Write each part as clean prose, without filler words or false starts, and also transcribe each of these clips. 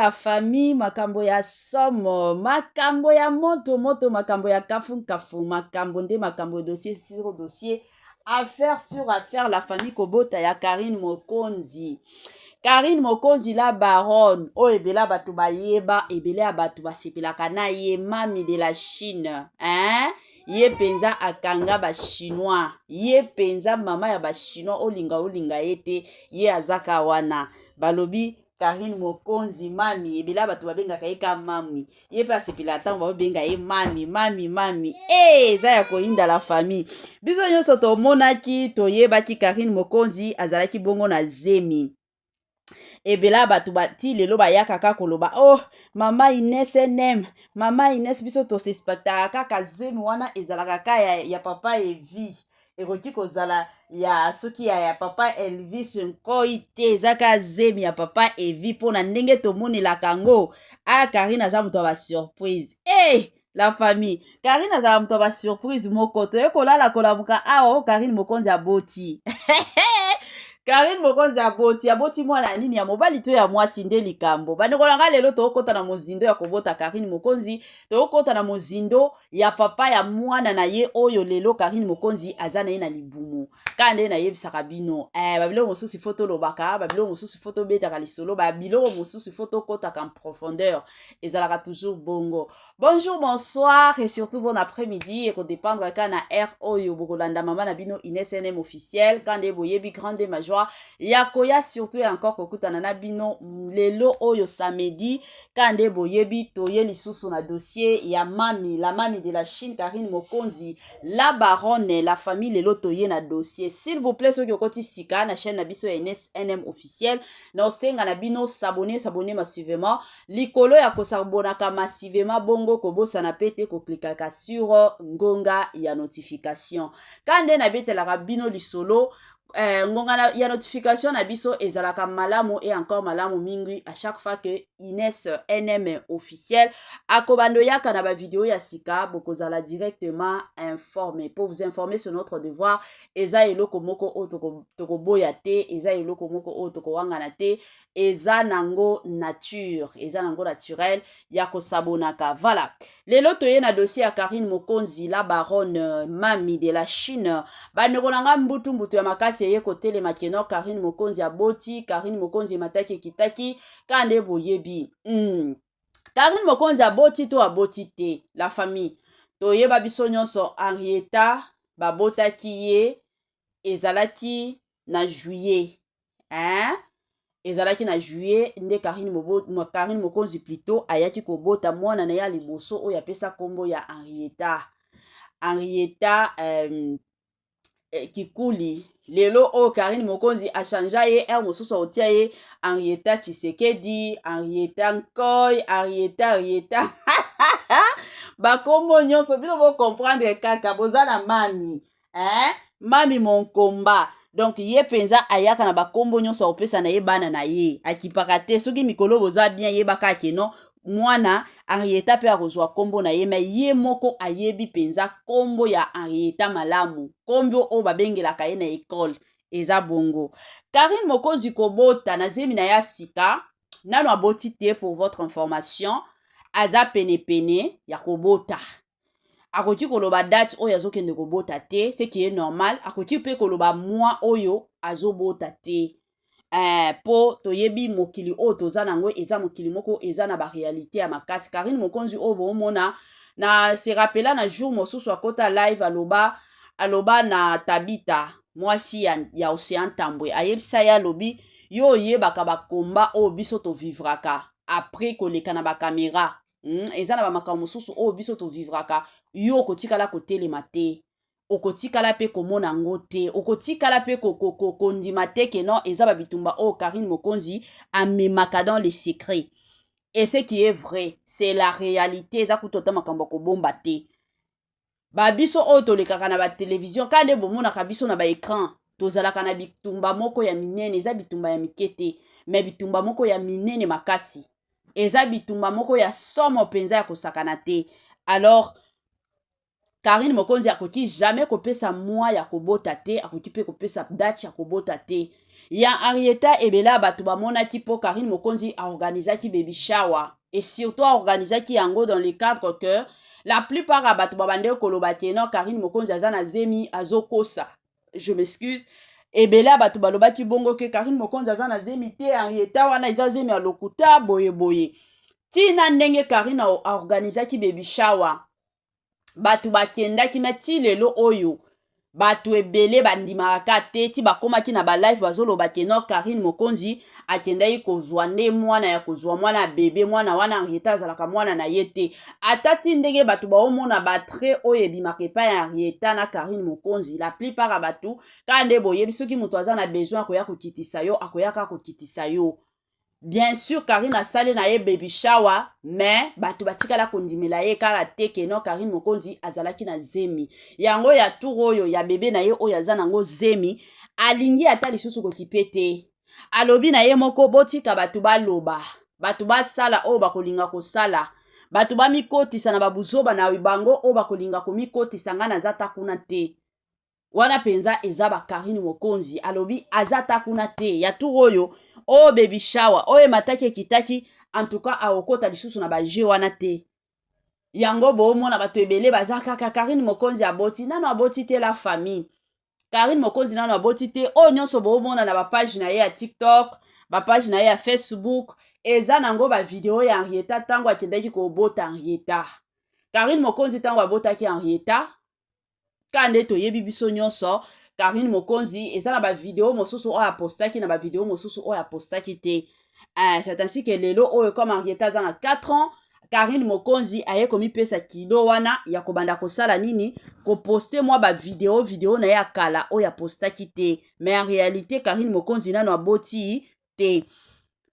La famille, makambo ya somo, makambo ya moto moto, makambo ya kafu kafu, makambo nde makambo, dossier sur dossier, affaire sur affaire, la famille. Kobota ya Karine Mokonzi, Karine Mokonzi la baronne, oyo ebele ya bato bayeba, ebele ya bato basepelaka na ye, mami de la Chine, hein? Ye mpenza akanga Bachinois, ye mpenza mama ya Bachinois. Olinga olinga ye te, ye azaka wana. Balobi Karine Mokonzi mami, ebele ya bato babengaka ye ka mami. Ye mpe asepelaka ntango baobenga ye mami, mami, mami. E eza ya koyinda, la famille. Biso nyonso tomonaki, toyebaki Karine Mokonzi azalaki bongo na zemi. Ebele ya bato ti lelo bayaka kaka koloba: "Oh, mama Ines nm, mama Ines." Biso tosuspectaka kaka zemi wana ezalaka ka ya papa Evi, ekoki kozala ya soki ya papa Elvis Nkoi te. Eza kaka zemi ya papa Evi, mpona ndenge tomonelaka yango. A Karine aza moto ya basurprise. Hey, la famille, Karine azala moto ya basurprise moko. Toye kolala, kolamuka awa o Karine Mokonzi aboti. Karine Mokonzi aboti, aboti mwana ya nini? Ya mobali to ya mwasi? Nde likambo, bandeko na ngai. Lelo tokokɔta na mozindo ya kobota Karine Mokonzi, tokokɔta na mozindo ya papa ya mwana na ye oyo lelo Karine Mokonzi aza na ye na libumu. Kaka nde nayebisaka bino, babiloko mosusu ifo tolobaka, babiloko mosusu ifo tobetaka lisolo, babiloko mosusu ifo tokɔtaka en profondeur. Ezalaka toujours bongo. Bonjour, bonsoir et surtout bon après-midi, ekodépendre kaka na heure oyo bokolanda mama na bino Ines NM officiel. Ka nde boyebi, grande majoie ya koya surtout et encore kokutana na bino lelo oyo samedi. Ka nde boyebi, toye lisusu na dossier ya mami, la mami de la Chine, Karine Mokonzi la baronne. La famille, lelo toye na dossier. S'il vous plaît, soki okoti sika na chaîne na biso ya Ines NM officiel, na osenga na bino s'abonner, s'abonner massivement. Likolo ya kosabonaka massivement bongo, kobosana mpe te koklikaka sur ngonga ya notification. Ka nde nabetelaka bino lisolo, ngonga ya notification na biso ezalaka malamu et encore malamu mingi. À chaque fois que Ines NM officiel akobanda oyaka na bavideo ya sika, bokozala directement informé. Pour vous informer, c'est notre devoir. Eza eloko moko oyo tokoboya te, eza eloko moko oyo tokowangana te, eza nango nature, eza nango naturel ya kosabonaka. Voilà, lelo toye na dossier ya Karine Mokonzi la baronne, mami de la Chine. Bandeko na nga, mbutu mbutu ya makasi eye kotelema que non, Karine Mokonzi aboti. Karine Mokonzi emataki ekitaki, ka nde boyebi. Karine Mokonzi aboti to aboti te? La famille, toyeba biso nyonso Henrietta babotaki ye ezalaki na juillet, hein? Ezalaki na juillet nde Karine Mokonzi plutôt ayaki kobota mwana na ye ya liboso oyo apesa nkombo ya Henrietta, Henrietta Kikuli. Lelo oyo Karine Mokonzi achangea ye, heure mosusu aotia ye Henrietta Tshisekedi, Henrietta Nkoy, Henrietta, Henrietta, bakombo nyonso bino bocomprendre kaka. Boza na mami, hein? Mami Monkomba. Donc ye mpenza ayaka na bakombo nyonso akopesa na ye bana na ye, akipaka te. Soki mikolo boza bien, yebaka que non, mwana Henrietta mpe akozwa nkombo na ye. Me ye moko ayebi mpenza nkombo ya Henrietta malamu, nkombo oyo babengelaka ye na ekole. Eza bongo. Karine Mokonzi kobota na zemi na ye ya sika, nano aboti te. Pour votre information, aza penepene ya kobota. Akoki koloba date oyo azokende kobota te, ce qui est normal. Akoki mpe koloba mois oyo azobota te, mpo toyebi mokili oyo toza nango eza mokili moko eza na baréalité ya makasi. Karine Mokonzi oyo boomona na se rappeler na jour mosusu akota live, aloba na Tabita, mwasi ya Océan Tambwe, ayebisa ye, alobi: "Yo oyebaka bakomba oyo biso tovivraka après koleka na bacaméra. Eza na bamakambo mosusu oyo biso tovivraka, yo okotikala kotelema te, okotikala mpe komona yango te, okotikala mpe kondima te que non, eza babitumba oyo Karine Mokonzi amemaka dans le secret." Et ce qui est vrai, c'est la réalité. Eza kutu ata makambo ya kobomba te. Babiso oyo tolekaka na batelevizio, ka nde bomonaka biso na baécran, tozalaka na bitumba moko ya minene. Eza bitumba ya mike te, me bitumba moko ya minene makasi, eza bitumba moko ya somo mpenza ya kosakana te. Alors Karine Mokonzi akoki jamais kopesa mwa ya kobota te, akoki mpe kopesa date ya kobota te. Ya Henrietta, ebele ya bato bamonaki mpo Karine Mokonzi aorganizaki baby shower et surtout aorganizaki yango dans le cadre que la plupart ya bato babandeki koloba ke non, Karine Mokonzi aza na zemi, azokosa. Je m'excuse, ebele ya bato balobaki bongo ke Karine Mokonzi aza na zemi te, Henrietta wana eza zemi ya lokuta, boyeboye. Ntina ndenge Karine aorganizaki baby shower, bato bakendaki, me ti lelo oyo bato ebele bandimaka te. Ti bakomaki na balive, bazoloba ke non, Karine Mokonzi akendaki kozwa nde mwana ya kozwa mwana ya bebe. Mwana wana Henrietta azalaka mwana na ye te. Ata ti ndenge bato baomona batrait oyo ebimaka epai ya Henrietta na Karine Mokonzi, la plupart ya bato kaka nde boyebi, soki moto aza na besoin akoya kokitisa yo, akoyaka kokitisa yo. Bien sûr, Karine asali na ye baby shower, mais bato batikala kondimela ye kaka te ke non, Karine Mokonzi azalaki na zemi. Yango ya tour oyo ya bebe na ye oyo aza nango zemi, alingi ata lisusu kokipe te. Alobi na ye moko: botika bato baloba, bato basala oyo bakolinga kosala, bato bamikotisa na babuzoba na bango oyo bakolinga komikotisa, ngai naza ta kuna te. Wana mpenza eza bakarine Mokonzi alobi aza ta kuna te. Ya tour oyo, oyo baby shower oyo emataki ekitaki, en tout cas akokota lisusu na bajeu wana te. Yango boomona bato ebele baza kaka Karine Mokonzi aboti nano, aboti te. La famille, Karine Mokonzi nano aboti te. Oyo nyonso boomona na bapage na ye ya TikTok, bapage na ye ya Facebook, eza nango bavideo ya Henrietta ntango akendaki kobota Henrietta. Karine Mokonzi ntango abotaki Henrietta, ka nde toyebi biso nyonso, Karine Mokonzi eza na bavideo mosusu oyo apostaki, na bavideo mosusu oyo apostaki te. C'est ainsi que lelo oyo, comme Henrietta aza na 4 ans, Karine Mokonzi aye komipesa kilo wana ya kobanda kosala nini? Koposte mwa bavideo, video na ye ya kala oyo apostaki te. Mais en réalité, Karine Mokonzi nano aboti te,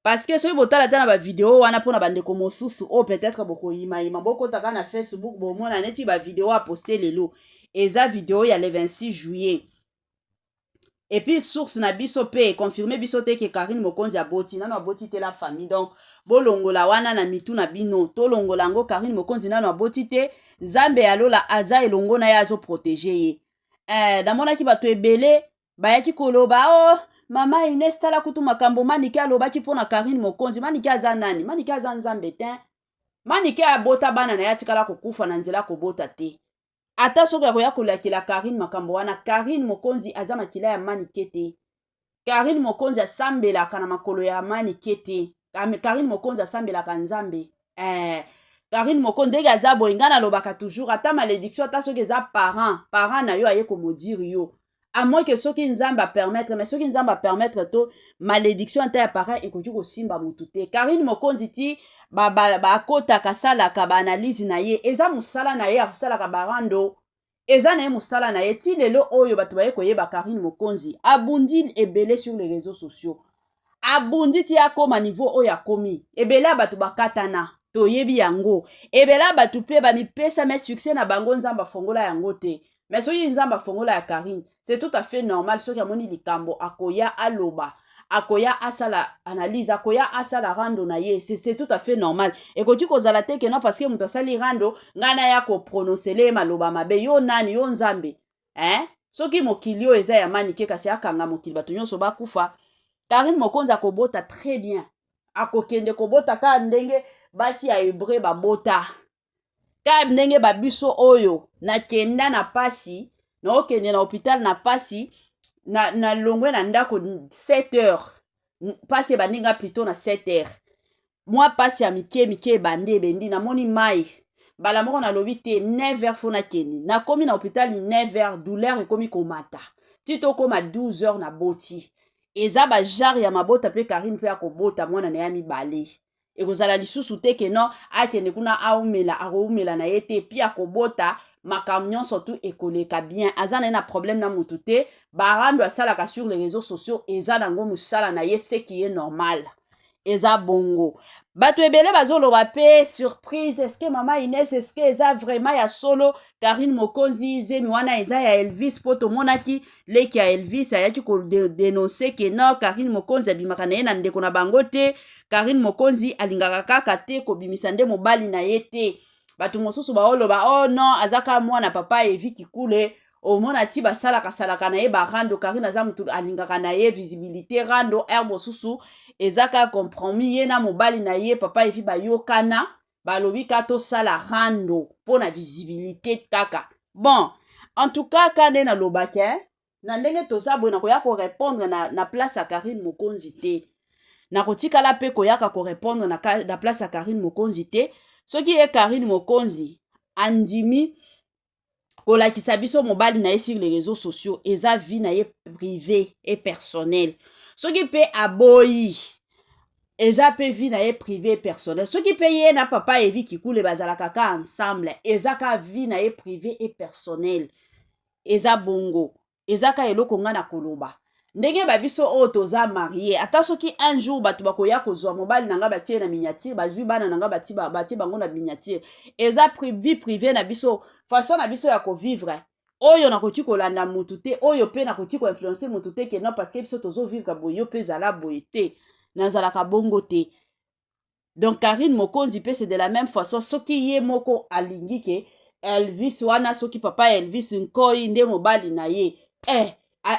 parce que soki botala ata na bavideo wana, mpona bandeko mosusu oyo peut-être bokoyimayima, bokotaka na Facebook, bomona neti bavideo aposte lelo eza video ya le 26 juillet. Et puis source na biso mpe confirme biso te ke Karine Mokonzi aboti nano, aboti te, la famille. Donc bolongola wana na mitu na bino, tolongola yango. Karine Mokonzi nano aboti te. Nzambe ya lola aza elongo na ye, azoprotéger ye. Namonaki bato ebele bayaki koloba: "O oh, mama Ines, tala kutu makambo Manike alobaki mpo na Karine Mokonzi." Manike aza nani? Manike aza Nzambe te. Manike abota bana na ye, atikala kokufa na nzela kobota te. Ata soki akoya kolakela Karine makambo wana, Karine Mokonzi aza makila ya Manike te. Karine Mokonzi asambelaka na makolo ya Manike te. Karine Mokonzi asambelaka Nzambe. Karine Mokonzi ndenge aza boye, ngai nalobaka toujours, ata malédiction, ata soki eza parent na yo aye komaudire yo, à moins que soki Nzambe apermettre. Mais soki Nzambe apermettre to, malédiction ata ya parent ekoki kosimba motu te. Karine Mokonzi ti bakotaka, asalaka baanalyse na ye, eza mosala na ye. Akosalaka barando, eza na ye mosala na ye. Ti lelo oyo bato baye koyeba Karine Mokonzi, abundi ebele sur les réseaux sociaux, abundi ti akóma niveau oyo akomi. Ebele ya bato bakatana, toyebi yango. Ebele ya bato mpe bamipesa, mais succès na bango, Nzambe afongola yango te. Mais soki Nzambe afongola ya Karine, c'est tout à fait normal. Soki amoni likambo, akoya aloba, akoya asala analyse, akoya asala rando na ye, c'est tout à fait normal. Ekoki kozala te ke non, parce que moto asali rando, ngai naya koprononcer ye maloba mabe. Yo nani? Yo Nzambe, hein? Soki mokili oyo eza ya Manike, kasi akanga mokili, bato nyonso bakufa. Karine Mokonzi akobota très bien, akokende kobota kaka ndenge basi ya hébreu babota, kaka ndenge babiso oyo nakenda na pasi, naokende na hôpital na pasi, na longwe na ndako 7 heures, pasi ebandi nga plutôt na 7 heures, mwa pasi ya mike mike ebandi, ebendi, namoni mai mbala moko, nalobi te, 9 heures faut nakende. Nakomi na hôpital 9 heures, douleur ekomi komata ti tokóma 12 heures, naboti. Eza bagenre ya mabota mpe Karine mpe akobota mwana na ya mibale. Ekozala lisusu te ke non, akende kuna aumela, akoumela na ye te. Mpi akobota, makambo nyonso tu ekoleka bien. Aza na ye na problème na motu te. Barando asalaka sur les réseaux sociaux eza nango mosala na ye, ce qui est normal, eza bongo. Bato ebele bazoloba mpe surprise: est-ce mama Ines, est-ce eza vraiment ya solo, Karine Mokonzi zemi wana eza ya Elvis? Mpo tomonaki leki ya Elvis ayaki kodénoncer ke non, Karine Mokonzi abimaka na ye na ndeko na bango te, Karine Mokonzi alingaka kaka te kobimisa nde mobali na ye te. Bato mosusu baoloba: "Oh non, aza kaka mwana papa Evi Kikule." Omona ti basalaka salaka na ye barando. Karine aza motu alingaka na ye visibilité. Rando aire mosusu eza kaka compromis, ye na mobali na ye papa Evi bayokana, balobi ka tosala rando mpo na visibilité kaka. Bon, en tout cas, ka nde nalobaki, na ndenge toza boye, nakoya korépondre na place ya Karine Mokonzi te. Nakotikala mpe koyaka korépondre na place ya Karine Mokonzi te. Soki ye Karine Mokonzi andimi kolakisa biso mobali na ye sur les réseaux sociaux, eza vie na ye privé et personnel. Soki mpe aboyi, eza mpe vie na ye privé et personnel. Soki mpe ye na papa Evi Kikule bazalaka ka ensemble, eza ka vie na ye privé et personnel. Eza bongo, eza ka eloko ngai na koloba. Ndenge babiso oyo toza marié, ata soki un jour bato bakoya kozwa mobali na ngai, batie na miniature, bazwi bana na ngai, batie bango na miniature, eza vie privée na biso, façon na biso ya kovivre. Oyo nakoki kolanda mutu te, oyo mpe nakoki koinfluencer mutu te ke non, parce que biso tozovivre boye, yo mpe ezala boye te. Nazalaka bongo te. Donc Karine Mokonzi mpe, c'est de la même façon. Soki ye moko alingi ke Elvis wana, soki papa Elvis Nkoi nde mobali na ye,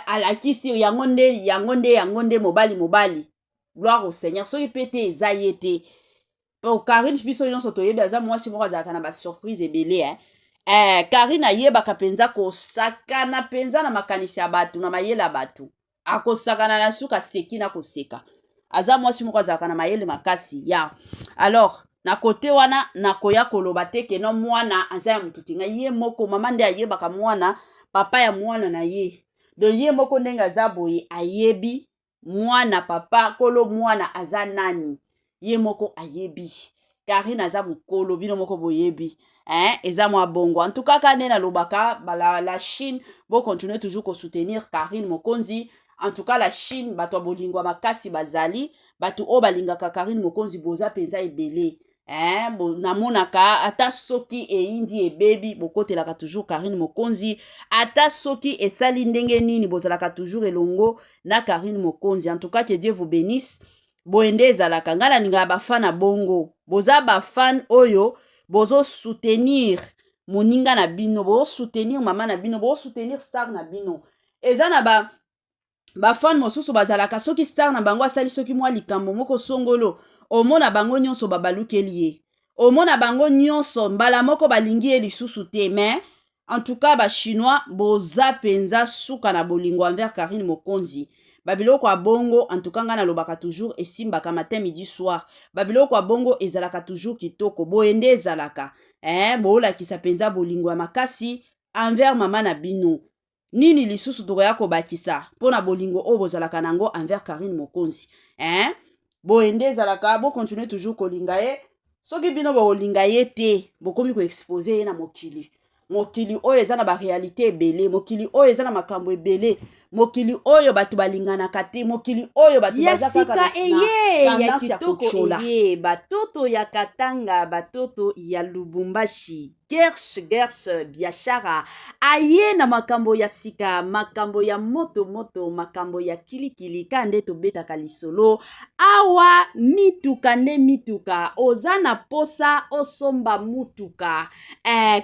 alakisi yango nde, yango nde, yango nde mobali, mobali, gloire au Seigneur. Soki mpe te, eza ye te. Po Karine, biso nyonso toyebi, aza mwasi moko azalaka na basurprise ebele, eh? Karine ayebaka mpenza kosakana mpenza na makanisi ya bato, na mayele ya bato. Akosakana na suka, seki na koseka. Aza mwasi moko azalaka na mayele makasi ya. Alors, na kote wana, nakoya koloba te ke no, mwana aza ya motu tinga. Ye moko mama nde ayebaka mwana, papa ya mwana na ye. Donc ye moko ndenge aza boye, ayebi mwana, papa kolo mwana aza nani, ye moko ayebi. Karine aza mokolo, bino moko boyebi, hein? Eza mwa bongo. En tout cas, kaka nde nalobaka, la Chine, bocontinue toujours kosoutenir Karine Mokonzi. En tout cas, la Chine, bato ya bolingo ya makasi bazali, bato oyo balingaka Karine Mokonzi boza mpenza ebele, eh, bo, namonaka ata soki eyindi, ebebi, bokotelaka toujours Karine Mokonzi. Ata soki esali ndenge nini, bozalaka toujours elongo na Karine Mokonzi. En tout cas, que Dieu vous bénisse. Boye nde ezalaka. Ngai nalingaka bafan na bongo. Boza bafan oyo bozosoutenir moninga na bino, bozosoutenir mama na bino, bozosoutenir star na bino. Eza na ba bafan mosusu bazalaka, soki star na bango asali soki mwa likambo moko songolo, omona bango nyonso babalukeli ye, omona bango nyonso mbala moko balingi ye lisusu te. Mais en tout cas, Bachinois boza mpenza suka na bolingo envers Karine Mokonzi. Babiloko ya bongo, en tout cas, ngai nalobaka toujours, esimbaka matin, midi, soir. Babiloko ya bongo ezalaka toujours kitoko. Boye nde ezalaka, eh, boolakisa mpenza bolingo ya makasi envers mama na bino. Nini lisusu tokoya kobakisa mpo na bolingo oyo bozalaka nango envers Karine Mokonzi, eh? Boye nde ezalaka. Bocontinue toujours kolinga ye. Soki bino bokolinga ye te, bokomi koexposer ye na mokili. Mokili oyo eza na baréalité ebele, mokili oyo eza na makambo ebele, mokili oyo bato balinganaka te, mokili oyo bato ya baza kaka sika na eye ya tendance ya kitoko kotyola. Eye batoto ya Katanga, batoto ya Lubumbashi, Gers Gers Biashara aye na makambo ya sika, makambo ya moto moto, makambo ya kilikili. Ka nde tobetaka lisolo awa, mituka nde mituka. Oza na posa osomba mutuka,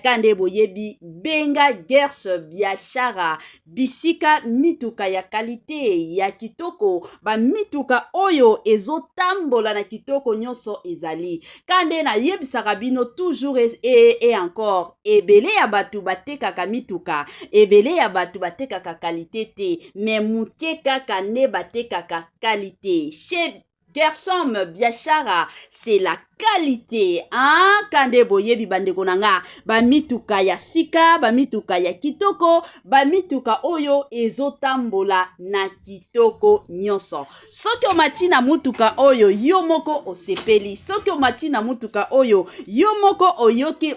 ka nde boyebi, benga Gers Biashara, bisika mituka ya qualité, ya kitoko, bamituka oyo ezotambola na kitoko nyonso ezali. Ka nde nayebisaka bino toujours et encore, ebele ya bato batekaka mituka, ebele ya bato batekaka qualité te, mais moke kaka nde batekaka qualité. Chez Gersom Biashara, c'est la qualité, hein? Kande boyebi, bandeko na nga, bamituka ya sika, bamituka ya kitoko, bamituka oyo ezotambola na kitoko nyonso. Soki omati na mutuka oyo, yo moko osepeli. Soki omati na mutuka oyo, yo moko oyoki,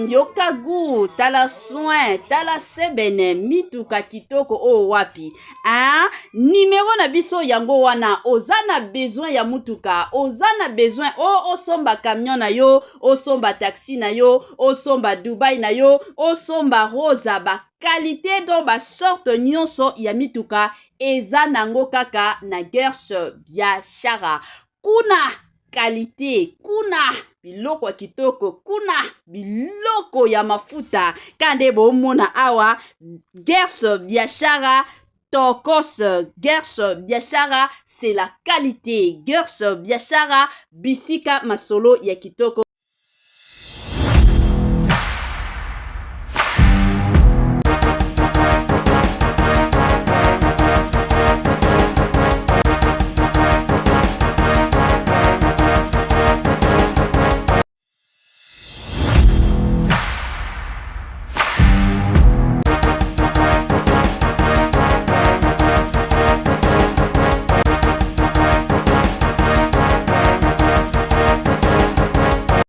yoka gu, tala soin, tala sebene, mituka kitoko oyo wapi, hein? Nimero na biso yango wana. Oza na besoin ya mutuka, oza na besoin o osomba camion na yo, osomba taxi na yo, osomba Dubai na yo, osomba Rosa, baqualité, donc basorte nyonso ya mituka eza nango kaka na Gers Biashara. Kuna qualité, kuna. Biloko ya kitoko kuna, biloko ya mafuta ka nde bomona awa. Gers Biashara Tokos, Gers Biashara, c'est la qualité. Gers Biashara, bisika masolo ya kitoko.